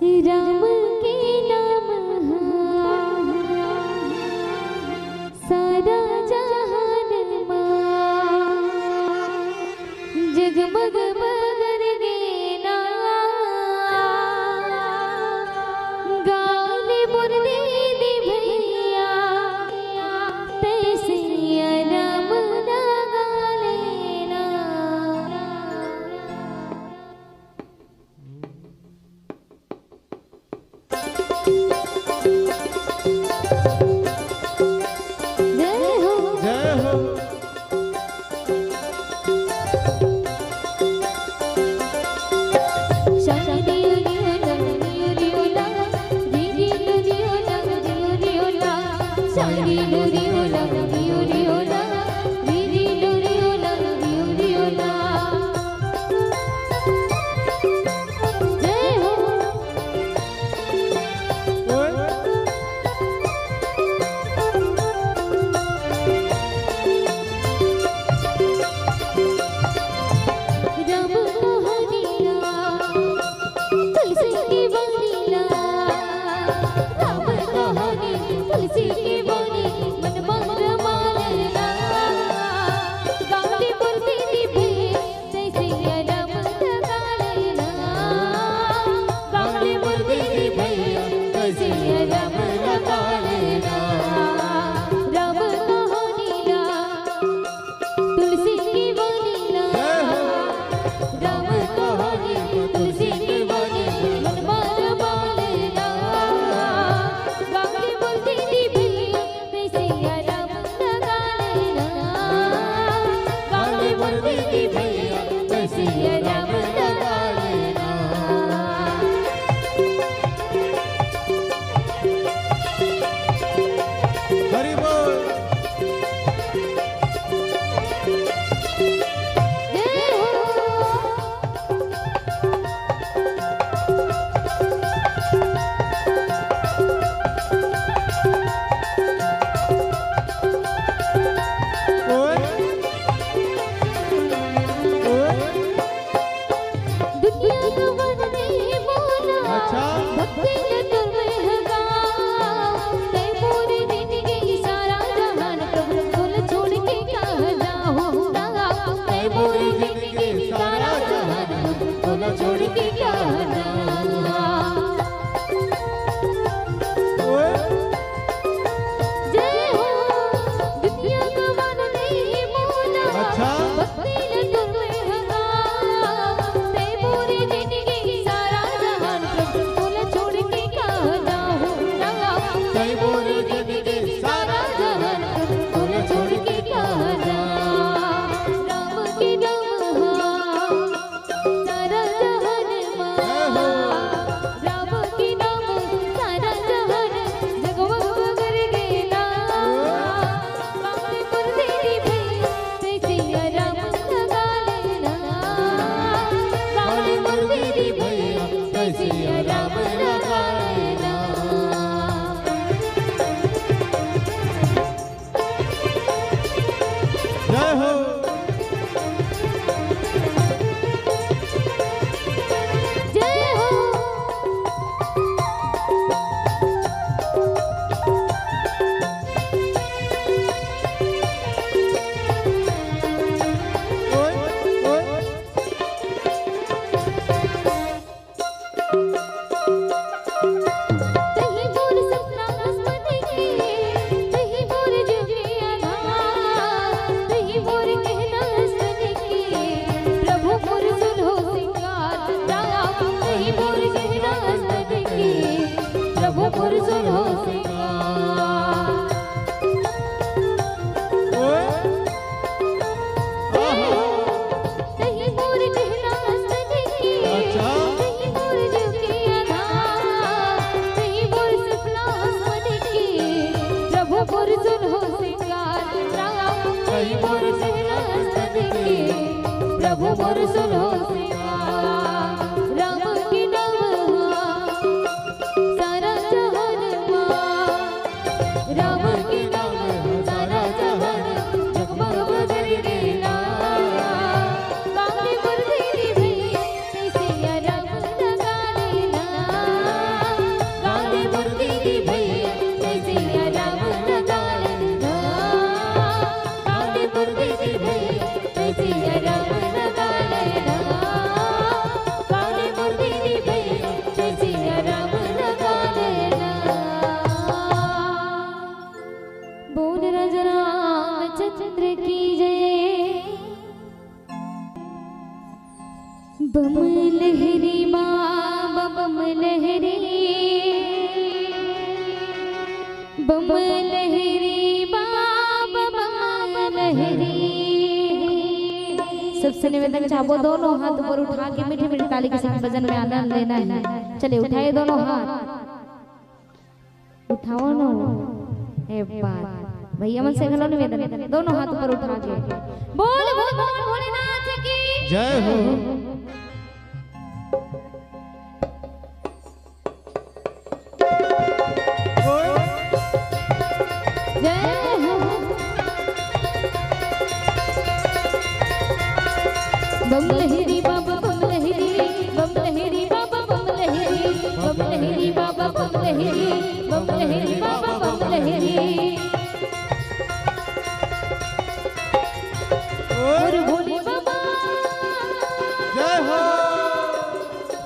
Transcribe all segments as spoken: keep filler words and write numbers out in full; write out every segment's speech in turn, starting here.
राम के नाम हा सारा जहान मा, जगमग बगर गे ना। गा ले मोर दीदी भैया, तैं सिया राम ना गा ले ना। जय हो। जय हो। जय हो। राम कहानी ला, तुलसी की बानी ला। राम कहानी, तुलसी की बानी, मन मंगल माल ला। गाँव के मूर्ति दीपे, जय सिया राम का काले ना। गाँव के मूर्ति दीपे, जय सिया राम का काले ना। राम कहानी ला, तुलसी की बानी ला। जय हो। राम कहानी, तुलसी की बानी, मन मार बाले ना। गाँव के मूर्ति दीपे, जय सिया राम का काले ना। गाँव के मूर्ति दीपे, जय सिया राम का काले ना। हरि बोल। जय हो। ओए। ओए। दुनिया का मन नहीं बोला। अच्छा। भक्ति ने तुम में हगा। तै मोरी जिंदगी सारा जहान प्रभु तोला छोड़ के कहाँ जाहूँ ना। तै मोरी जिंदगी सारा जहान प्रभु तोला छोड़ के कहाँ जाहूँ। ओए। जय हो। दुनिया का मन नहीं बोला। अच्छा। भक्ति ने तुम में हगा। तै मोरी जिंदगी सारा जहान प्रभु तोला छोड़ के कहाँ जाहूँ ना। तै मोरी जिंदगी सारा जहान प्रभु तोला छोड़ के कहाँ जाहूँ। राम के नाम हा सारा जहान मा। राम के नाम सारा जहान जगमग बगर गे ना। गाँव के मूर्ति दीपे, जय सिया राम का काले ना। गाँव के मूर्ति दीपे, जय सिया राम का काले ना। जय हो। जय हो। ओए, ओए। तहीं मोर सपना अस बन के, तहीं मोर जुगे आधार, तहीं मोर कहना अस बन के, प्रभु मोर सुनो सिंगार। राम तहीं मोर कहना अस बन के, प्रभु मोर सुनो सिंगार। ओए। आहा। तहीं मोर कहना अस बन के, अच्छा। तहीं मोर जुगे आधार, तहीं मोर सपना अस बन के, प्रभु मोर सुनो सिंगार। राम तहीं मोर कहना अस बन के, प्रभु मोर सुनो सिंगार। राम के नाम हा सारा जहान मा। राम के नाम सारा जहान जगमग बगर गे ना। गाँव के मूर्ति दीपे, जय सिया राम का काले ना। लहरी बाबा बम लहरी, बम लहरी बाबा बम लहरी। सबसे निवेदन चाहबो, दोनों हाथ ऊपर उठा के मीठे मीठे ताली के साथ भजन में आनंद लेना है। चलिए, उठाइए दोनों हाथ। उठाओ ना। एक बार भैया मन से घलो निवेदन, दोनों हाथ ऊपर उठा के बोल, बोल, बोल भोलेनाथ की जय हो। जय हो। बम लहरी बाबा बम लहरी, बम लहरी बाबा बम लहरी, बम लहरी बाबा बम लहरी, बम लहरी बाबा बम लहरी। और भोले बाबा जय हो।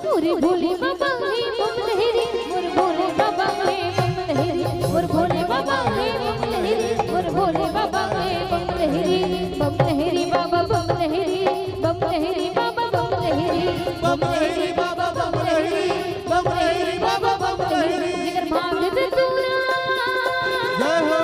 मोरे भोले बाबा हे बम लहरी, मोरे भोले बाबा हे बम लहरी, मोरे भोले बाबा हे बम लहरी, मोरे भोले बाबा हे बम लहरी, बम लहरी बाबा बम लहरी, बम लहरी बाबा बम लहरी, बम लहरी बाबा बम लहरी, बम लहरी बाबा बम लहरी। जेकर भांग धतूरा जय हो।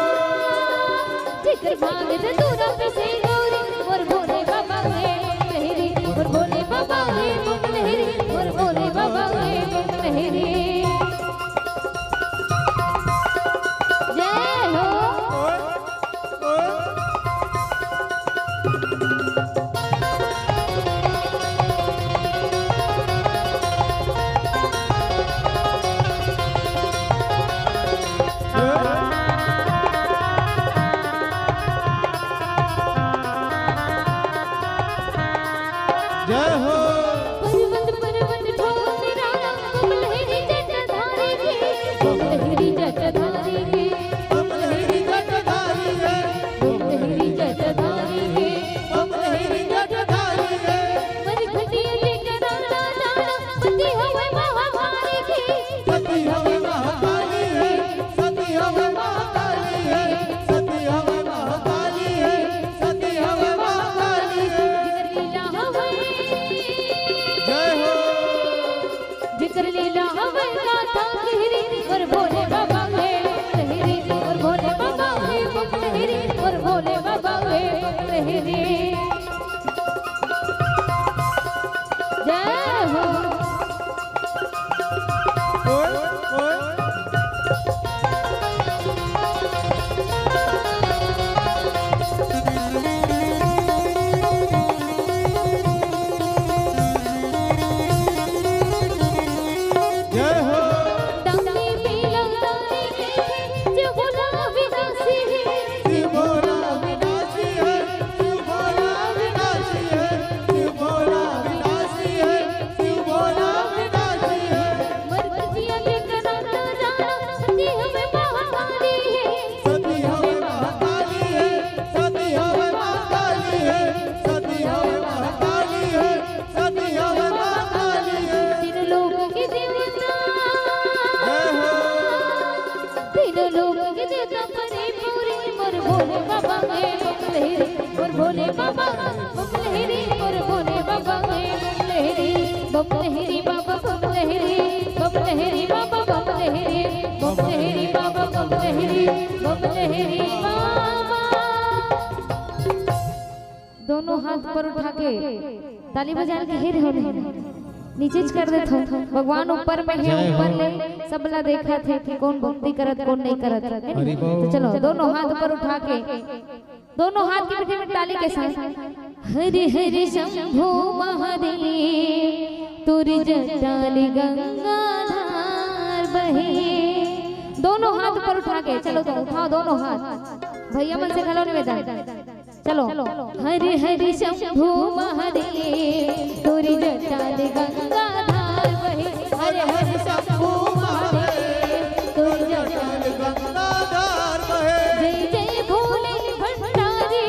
जेकर भांग धतूरा पिसे गौरी, मोर भोले बाबा हे बम लहरी, मोर भोले बाबा हे बम लहरी, मोर भोले बाबा हे बम लहरी। जय हो। जय हो। पर्वत पर्वत ठोकरा, बम लहरी जटाधारी के, बम लहरी जटाधारी के, बम लहरी जटाधारी के, बम लहरी जटाधारी के, बम लहरी जटाधारी के। मरघटिया के करारा जाना, सती हवे महाकाली के, सती हवे महाकाली के, सती हवे महाकाली के, सती हवे महाकाली के, सती हवे महाकाली के। जेकर लीला हवे। जय हो। जेकर लीला हवे गाथा गहरी, मोर भोले बाबा हे बम लहरी, मोर भोले बाबा हे बम लहरी, मोर भोले बाबा हे बम लहरी। जय हो। ओए, ओए। जय हो। दानी पीला दानी के, जे भोला विनाशी है। जे भोला विनाशी है, जे भोला विनाशी है, जे भोला विनाशी है, जे भोला विनाशी है। मरघटिया के करारा जाना, सती हवे महाकाली है। सती हवे महाकाली है, सती हवे महाकाली है, सती हवे महाकाली है, सती हवे महाकाली है। तीन लोक के देवता। जय हो। तीन लोक के देवता परे पूरी, मोर भोले बाबा हे बम लहरी, मोर भोले बाबा बम लहरी, मोर भोले बाबा हे बम लहरी, बम लहरी बाबा बम लहरी, बम लहरी बाबा बम लहरी, बम लहरी बाबा बम लहरी, बम लहरी बाबा। दोनों हाथ ऊपर उठा के ताली बजान के हे रे होने। नीचे च कर देथो। भगवान ऊपर में हे, जय हो। ऊपर ले सबला देखत हे कि कोन भक्ति करत, कोन नहीं करत, है नी? हरि बोल। तो चलो, दोनों हाथ ऊपर उठा के, दोनों हाथ की मीठी मीठी ताली के साथ। हरि हरि शंभो महादेव, तोर जटा ले गंगा धार बहे। दोनों हाथ ऊपर उठा के, चलो तो उठाओ दोनों हाथ। भैया मन से घलो निवेदन। चलो। हरि हरि शंभु महादेव, तोर जटा ले गंगा धार बहे। हरि हरि शंभु महादेव, तोर जटा ले गंगा धार बहे। जय जय भोले भंडारी,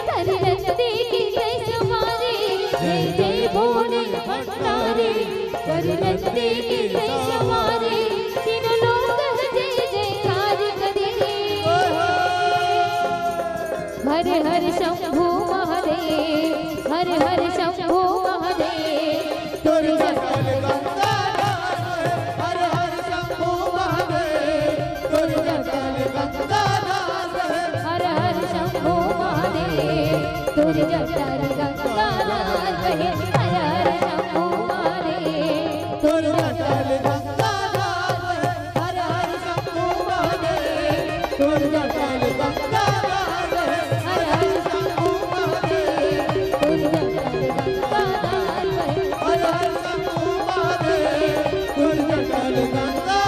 कर नंदी की जय सवारी। जय जय भोले भंडारी, कर नंदी की जय सवारी। तीनों लोग जय जयकार करे। हर हर शंभु महादेव, हर हर शंभु महादेव। तोर जटा ले तोर जटा ले गंगाधार बहे, हर हर शंभू महादेव। तोर जटा ले गंगाधार बहे, हर हर शंभू महादेव। तोर जटा ले गंगाधार बहे, हर हर शंभू महादेव। तोर जटा ले गंगा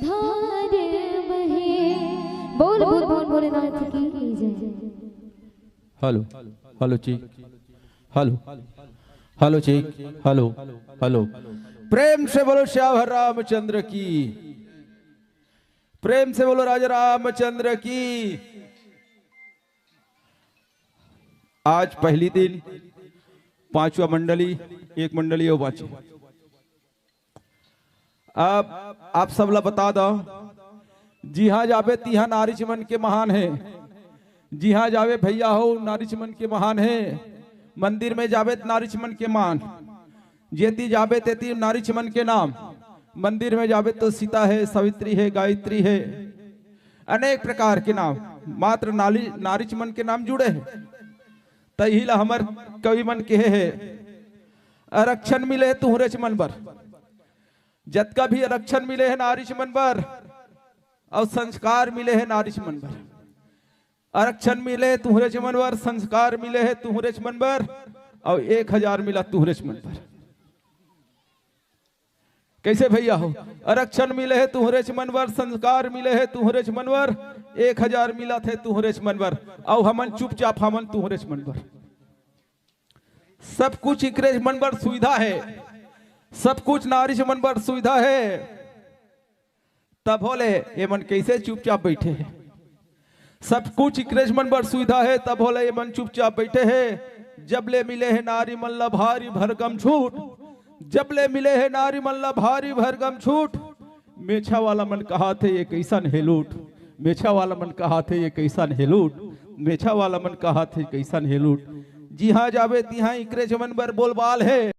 धार बहे। बोल बोल बोल भोलेनाथ की जय। Hello, hello check, hello, hello check, hello, hello. प्रेम से बोलो सियावर रामचंद्र की, प्रेम से बोलो राजा रामचंद्र की। आज पहली दिन, पांचवा मंडली, एक मंडली अउ बांचे। अब आप सब ला बता दो, जिहां जाबे तिहां नारिच मन के महान हे, जिहां जाबे भैया हो नारिच मन के महान हे। मंदिर में जाबे त नारिच मन के महान, जेती जाबे तेती नारिच मन के नाम। मंदिर में जाबे तो सीता हे, सावित्री हे, गायत्री हे, अनेक प्रकार के नाम, मात्र नाली नारिच मन के नाम जुड़े हे। तही ला हमर कवि मन कहे हे, आरक्षण मिले हे तुहरेच मन बर। जतका भी आरक्षण मिले हे नारिच मन बर, अउ संस्कार मिले हे नारिच मन बर। आरक्षण मिले हे तुहरेच मन बर, संस्कार मिले हे तुहरेच मन बर, अउ एक हजार मिला तुहरेच मन बर। कैसे भैया हो? आरक्षण मिले हे तुहरेच मन बर, संस्कार मिले हे तुहरेच मन बर, एक हजार मिलत हे तुहरेच मन बर, अउ हमन चुपचाप हमन तुहरेच मन बर। सब कुछ इकरेच मन बर सुविधा हे, सब कुछ नारिच मन बर सुविधा हे, तभो ले एमन कैसे चुपचाप बैठे हे? सब कुछ इकरेच मन बर सुविधा हे, तभो ले एमन चुपचाप बैठे हे। जब ले मिले हे नारी मन ला भारी भरकम छूट, जब ले मिले हे नारी मन ला भारी भरकम छूट, मेछा वाला मन कहाथे ये कैसन हे लूट, मेछा वाला मन कहाथे ये कैसन हे लूट, मेछा वाला मन कहाथे कैसन हे लूट। जिहां जाबे तिहां इकरेच मन बर बोलबाल हे।